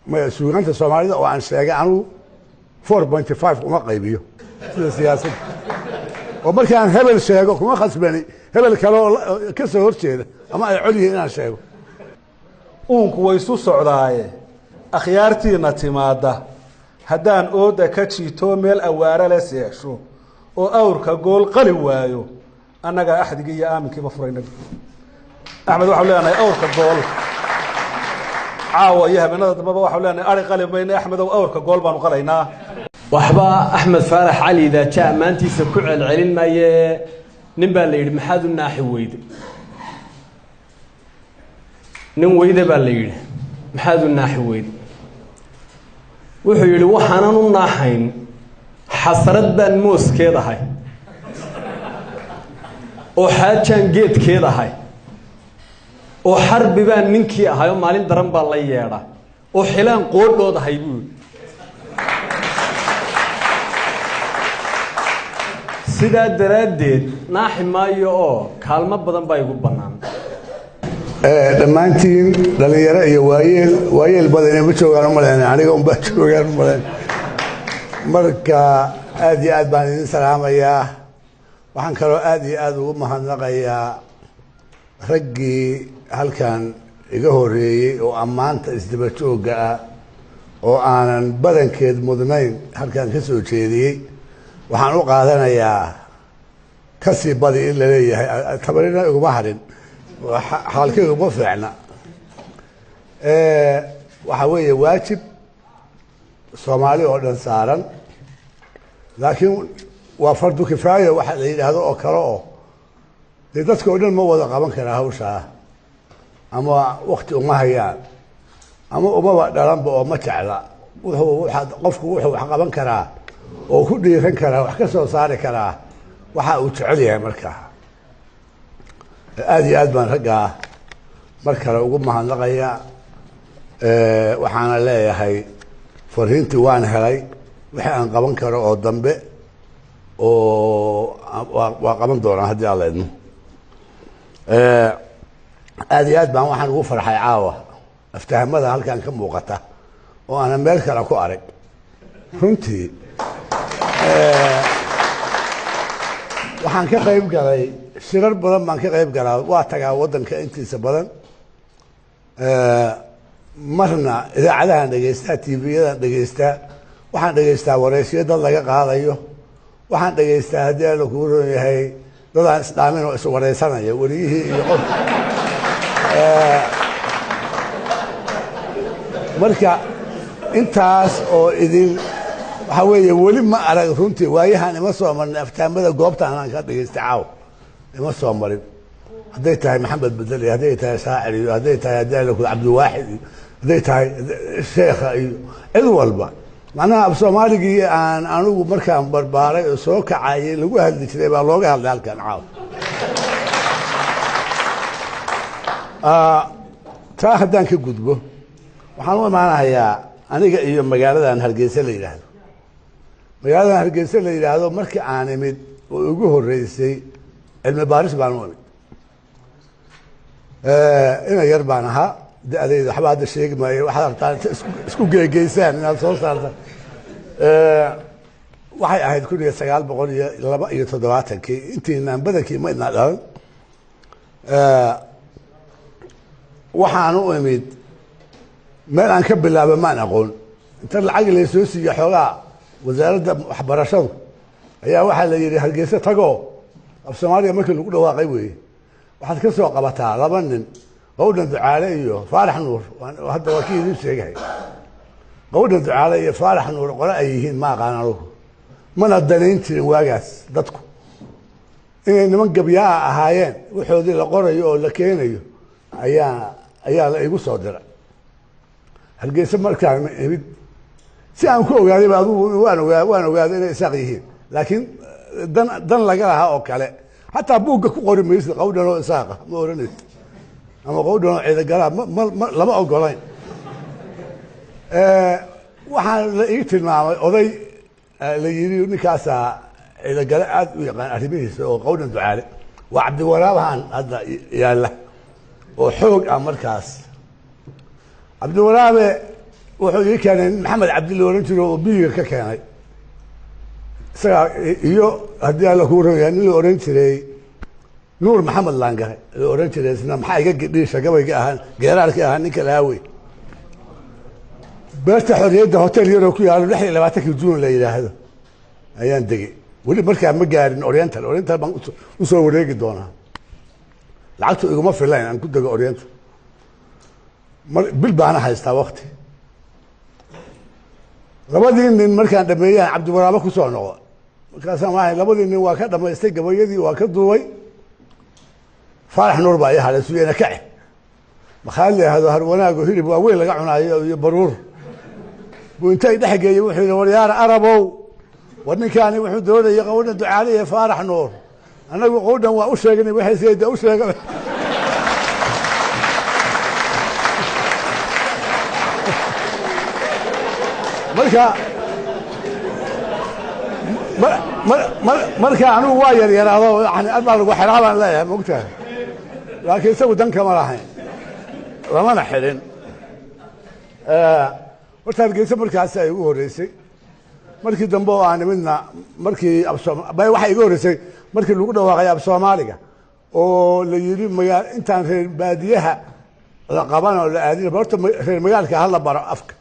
Maya, suugaanta Soomaalida oo aan sheegay anugu 4.5 uma qaybiyo sida siyaasadda, oo markaan hebel sheego kuma khasbani hebel kale oo ka soo horjeeda ama ay col yihiin inaan sheego. Uunku way isu socdaaye, akhyaartiina timaadda haddaan ooda ka jiito, meel awaare le seexsho oo awrka gool qali waayo, annagaa axdigii iyo aaminkiiba furayna. Axmed, waxau leenahay awrka gool caawa iyo habeenada dambeba waxau leenahay ari qali mayna, Axmedow, awrka gool baanu qalaynaa. Waxba Axmed Faarax Cali Daaja ammaantiisa ku celcelin maaye. Nin baa la yidhi, "Maxaad u naaxi weyde?" Nin weyde baa la yidhi, "Maxaad u naaxi weyde?" Wuxuu yidhi, "Waxaanan u naaxayn xasrad baan mooskeed ahay oo xaajaan geedkeed ahay oo xarbi baan ninkii ahay oo maalin daran baa la yeedha oo xilaan qoodhood ahay," buu yidhi. Sidaa daraaddeed naaxi maayo oo kaalmo badan baa igu bannaan. Dhammaantiin dhalinyaro iyo waayeel, waayeel badani ma joogaan umalayna, aniga unbaa joogaan umalayn. Marka aad iyo aad baan idin salaamayaa. Waxaan kaloo aad iyo aad ugu mahadnaqayaa raggii halkan iga horeeyey oo ammaanta isdaba joogga ah oo aanan badankeed mudnayn halkan ka soo jeediyey. Waxaan u qaadanayaa kasii badi in la leeyahay, tabarina iguma harin, xaalkaygu uma fiicna. Waxaa weeye waajib Soomaali oo dhan saaran, laakiin waa fardu kifaaya waxa la yidhaahdo oo kale, oo dee dadka oo dhan ma wada qaban karaa hawshaa, ama wakti uma hayaan ama umaba dhalanba oo ma jecla. Wuxuu waaa qofku wuxuu wax qaban karaa oo ku dhiiran karaa, wax ka soo saari karaa waxa uu jecel yahay. Markaa aada iyo aad baan raggaa mar kale ugu mahadnaqaya. Waxaana leeyahay fariintii waan helay, wixii aan qaban karo oo dambe oo waa qaban doonaa haddii Alla idmo. Aada iyo aad baan waxaan ugu farxay caawa aftahamada halkan ka muuqata oo aanan meel kale ku arag. Runtii waxaan ka qayb galay shirar badan baan ka qayb galaa, waa tagaa waddanka intiisa badan, marna idaacadahan dhegeystaa, TV-yadan dhegeystaa, waxaan dhegeystaa wareysyo dad laga qaadayo, waxaan dhegeystaa haddii Alla kuu roon yahay dad aan isdhaamin oo iswareysanaya, weriyihii iyo qof. Marka intaas oo idin waxaa weeye weli ma arag runtii, waayahan ima soo marin aftaamada goobtaan aan ka dhegeystay caaw, ima soo marin. Hadday tahay Maxamed Bedel iyo hadday tahay Shaacir iyo hadday tahay haddii Alla ku Cabdiwaaxid iyo hadday tahay sheekha iyo cid walba, macnaha af Soomaaligii aan anigu markaan barbaaray oo soo kacayay lagu hadli jiray baa looga hadlay halkan caaw. Taa haddaan ka gudbo, waxaan u imaanahayaa aniga iyo magaaladan Hargeysa la yidhaahdo. Magaaladan Hargeysa la yidhaahdo markii aan imid oo igu horreysay cilmi baaris baan u imid. Ina yar baan ahaa, da-dayda waxba hadda sheegi maayo, waxaad rabtaan inta isku geegeysaan inaad soo saartaan. Waxay ahayd 1972-kii, intiinaan badankii ma idnaa dhalan. Waxaan u imid meel aan ka bilaaba maan aqoon. Inta lacag laysoo siiye xoogaa wasaaradda waxbarashadu ayaa waxaa la yidhi, "Hargeysa tagoo," af Soomaaliga markii lagu dhawaaqay weeye, "waxaad ka soo qabataa laba nin, Qawdhan Ducaale iyo Faarax Nuur." Hadda waa kii idin sheegahay Qawdhan Ducaale iyo Faarax Nuur qole ay yihiin ma aqaan anugu, mana danayn jirin waagaas dadku inay niman gabyaa ahaayeen. Waxoodii la qorayo oo la keenayo ayaa la igu soo diray Hargeysa. Markaan imid si aan ku ogaadayba adugu waan ogaa, waan ogaaday inay Isaaq yihiin, laakiin dan laga lahaa oo kale xataa buugga ku qori maysid Qawdhan oo Isaaqa ma oranaysid ama Qawdhan oo Ciidagalaa, ma lama ogolayn. Waxaa la ii tilmaamay oday la yidhi ninkaasaa Ciidagale aad u yaqaan arrimihiisa, oo Qawdhan Ducaale waa Cabdiwaraabahan hadda yaalla oo xoog ah. Markaas Cabdiwaraabe Wuxuu ii keenay nin Maxamed Cabdi la odhan jiro oo biyiga ka keenay isagaa, iyo haddii Alla kuu rogayaa nin la odhan jiray Nuur Maxamed Laangare la odhan jiray, isna maxaa iga gidhiisha gabayga ahaa, geeraarka ahaa, ninka lahaa wey. Beerta Xorriyadda hotel yaroo ku yaalo 26-ka Juun la yidhaahdo ayaan degay. Weli markaa ma gaarin Oriental. Oriental baan usoo wareegi doonaa. Lacagtu iguma filayn aan ku dego Oriental. Mar bil baana haystaa wakti. Labadii nin markaan dhameeyaan Cabdiwaraabo kusoo noqo. Markaasaan waxay labadii nin waa ka dhamaystay gabayadii, waa ka duubay. Faarax Nuur baa ii hadhay suyena kace makhaal la yidhahdo Harwanaago, hilib waaweyn laga cunaayo iyo baruur buu intay dhex geeyey. Wuxuu yidhi, "Waryaar Arabow, war ninkaani wuxuu doonayay Qawdhan Ducaale iyo Faarax Nuur. Annagu Qawdhan waa u sheegnay, waxay sayda u sheega." Marka marka anigu waa yaryaraado, yani arbaa lagu xiraa baan leeyahay, maogtahay, laakiin isagu dan kama lahayn, lamana xidhin. Horta Hargeysa markaasi ay igu horreysay. Markii dambe oo aan nimidna, markii waxaa iga horreysay markii lagu dhawaaqay af Soomaaliga oo la yidhi magaa intaan reer baadiyaha la qaban oo la aadin, horta reer magaalka hala baro afka,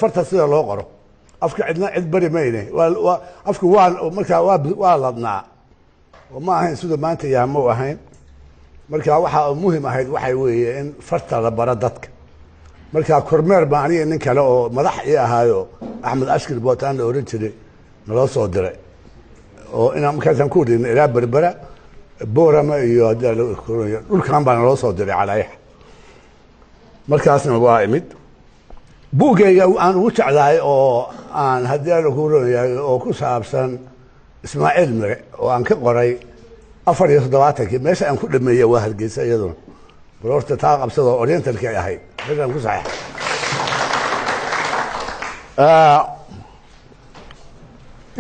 farta sida loo qoro. Afka cidna cid bari mayne, afku waa markaa waa ladnaa oo ma ahayn siduu maanta yaha, ma u ahayn. Marka waxaa muhim ahayd waxay weeye in farta la baro dadka. Marka kormeer baa aniga nin kale oo madax ii ahaayo Axmed Ashkir Bootaan la ohan jiray naloo soo diray, oo inaan markaasaan ku wareegna ilaa Berbera, Boorama iyo dhulkan baa naloo soo diray calaayaxa. Markaasna waa imid buuggayga aan ugu jeclahay oo aan haddii Alla ku roonyahay oo ku saabsan Ismaaciil Mire oo aan ka qoray 74-kii. Meesha aan ku dhameeyey waa Hargeysa iyaduna. Bal horta taa qabsadoo Orientalki ay ahayd meeshaan ku saxeexay.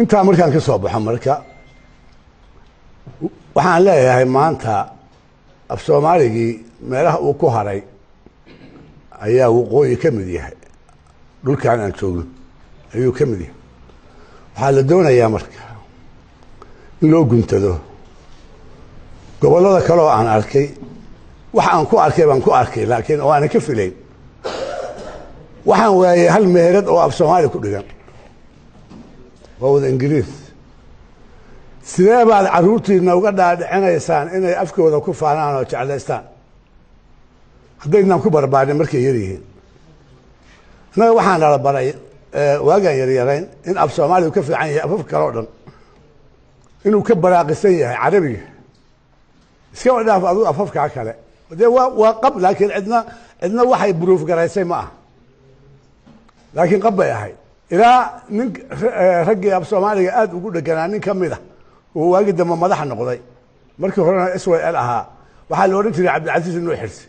Intaa markaan ka soo baxo, marka waxaan leeyahay maanta af Soomaaligii meelaha uu ku haray ayaa waqooyi ka mid yahay, dhulkan aan joogno ayuu ka mid yahay. Waxaa la doonayaa marka in loo guntado. Gobollada kale oo aan arkay, wax aan ku arkay baan ku arkay, laakiin oo aanan ka filayn, waxaan waayey hal meherad oo af Soomaali ku dhigan, waa wada Ingiriis. Sidee baad carruurtiina uga dhaadhicinaysaan inay afkooda ku faanaan oo jeclaystaan haddaydnaan ku barbaarin markay yar yihiin? Annaga waxaa nala baray waagaan yaryarayn in af Soomaaligu ka fiican yahay afafka kale o dhan, inuu ka baraaqisan yahay Carabiga, iskaba dhaaf aduu afafkaa kale. Dee waa qab, laakiin cidna waxay buruuf garaysay ma aha, laakiin qab bay ahayd. Ilaa nin raggii af Soomaaliga aada ugu dheganaa nin ka mid a uu waagi dambe madaxa noqday, markii horena SYL ahaa, waxaa la odhan jiray Cabdilcasiis Inuu Xirsi.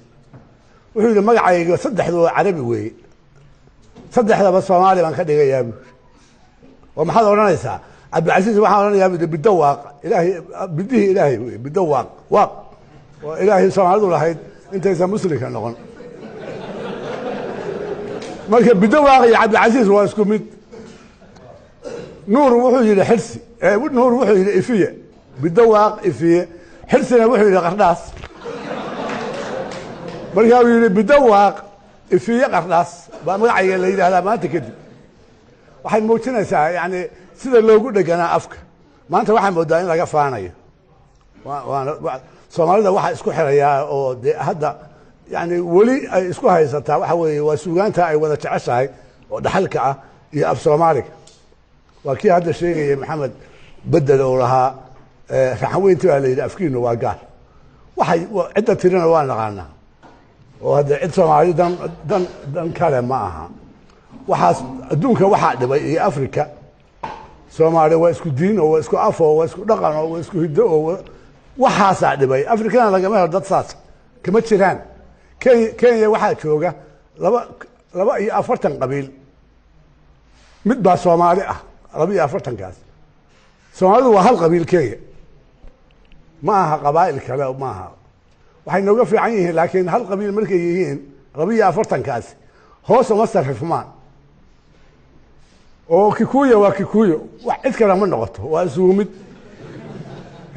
Wuxuu yidhi, "Magacayga saddexdu waa Carabi weeye, saddexdaba Soomaali baan ka dhigayaa," buu yidhi. "Oo maxaad odhanaysaa, Cabdilcasiis?" "Waxaan odhanayaa," bu yidhi, "Bidawaaq Ilaahay, bidihii Ilaahay wey, bidawaaq waaq oo Ilaahay Soomaalidu lahayd intaysan Muslimka noqon." Marka Bidawaaq iyo Cabdilcasiis waa isku mid. Nuur wuxuu yidhi Xirsi, Nuur wuxuu yidhi Ifiye, Bidawaaq Ifiye. Xirsina wuxuu yidhi Qardhaas. Markaa uu yidhi, "Bidawaaq Ifiye Qardhaas baa magacayga la yidhahdaa maanta kadib." Waxay muujinaysaa yani sida loogu dheganaa afka. Maanta waxaa moodaa in laga faanayo. Waana Soomaalida waxaa isku xirayaa oo dee hadda yani weli ay isku haysataa waxa weeye waa suugaanta ay wada jeceshahay oo dhaxalka ah iyo af Soomaaliga. Waa kii hadda sheegayay Maxamed Bedel oo lahaa raxanweynti baa la yidhi afkiinu waa gaar. Waxay cidda tirina waa naqaanaa oo hadda cid Soomaali dan kale ma aha. Waxaas adduunka waxaa dhibay iyo Africa, Soomaali waa isku diin oo waa isku af oo waa isku dhaqan oo waa isku hiddo oo waxaasaa dhibay. Afrikana lagama helo dad saas, kama jiraan. Kenya waxaa jooga 42 qabiil, mid baa Soomaali ah 42-kaas. Soomaalidu waa hal qabiil Kenya, ma aha qabaa'il kale ma aha. Waxay nooga fiican yihiin laakiin hal qabiil markay yihiin 42-kaasi hoos uma sarrifmaan. Oo Kikuya waa Kikuyo, wax cid kale ma noqoto, waa isugu mid.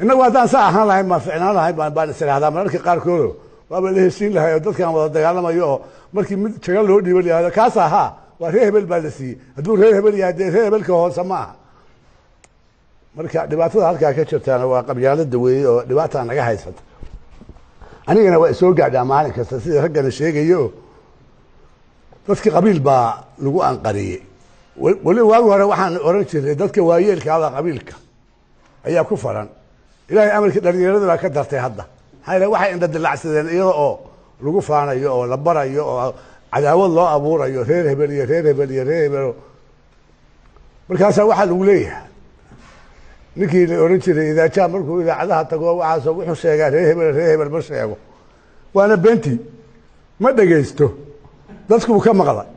Innagu haddaan saa ahaan lahayn baan ficnaan lahayn, baan is idhahdaa mararka qaarkoodo waaba la heshiin lahay oo dadkan wada dagaalamayo, oo markii mid jago loo dhiibo la yihahdo kaas ahaa waa reer hebel baa la siiyey. Hadduu reer hebel yahay, dee reer hebelka hoose ma aha. Marka dhibaatada halkaa ka jirtaana waa qabyaalada weeye, oo dhibaataa naga haysata. Anigana waa isoo gaadhaa maalin kasta sida raggana sheegayo. Oo dadki qabiil baa lagu anqariyey. Weli waagi hore waxaan oran jiray dadka waayeelkaabaa qabiilka ayaa ku faran. Ilaahay amarkii dhalinyarada baa ka dartay hadda. Maxaa yeele waxay indha dilacsadeen iyada oo lagu faanayo oo la barayo oo cadaawad loo abuurayo reer hebel iyo reer hebel iyo reer hebel. Markaasaa waxaa lagu leeyahay ninkii la oran jiray Idaajaa markuu idaacadaha tago waxaas wuxuu sheegaa reer hebel, reer hebel ma sheego. Waana beentii, ma dhegaysto, dadkuu ka maqlay.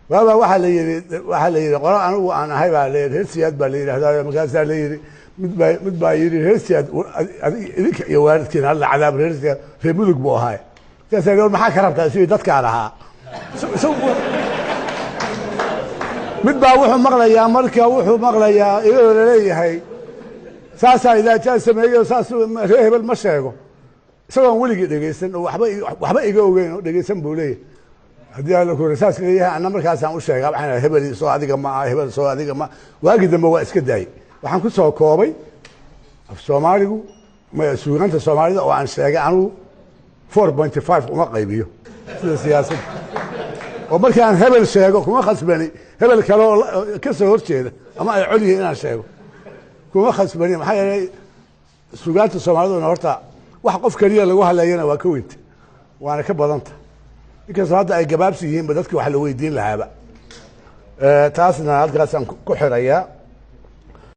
Waabaa waxaa la yidhi qolo anigu aan ahay baa la reer Siyaad baa la yidhahdaa. Markaasaa la yidhi mid baa yidhi, "Reer Siyaad idinka iyo waalidkiina Alla cadaab." Reer Siyaad reer Mudug buu ahaay. Markaasaa la maxaa ka rabtaa sidii dadkaan ahaa. Mid baa wuxuu maqlayaa, marka wuxuu maqlayaa iyadoo laleeyahay saasaa Idaajaa sameeyo, saas reer hebel ma sheego, isagoon weligii dhegaysan oo waxba iga ogeyn oo dhegaysan buu leeyahay. Haddii Alla kure saas leeyahay, anna markaasaan u sheegaa, waxaan hebel soo adiga ma aha, hebel soo adiga ma. Waagii dambe waa iska daayey. Waxaan ku soo koobay af Soomaaligu, suugaanta Soomaalida oo aan sheegay, anigu 4.5 uma qaybiyo sida siyaasadda, oo markaan hebel sheego kuma khasbani hebel kale oo ka soo horjeeda ama ay col yihiin inaan sheego kuma khasbani. Maxaa yeelay suugaanta Soomaaliduna horta wax qof keliya lagu hadlayana waa ka weynta, waana ka badanta, inkastoo hadda ay gabaabsi yihiinba dadki wax la weydiin lahaaba. Taasna halkaasaan ku xirayaa.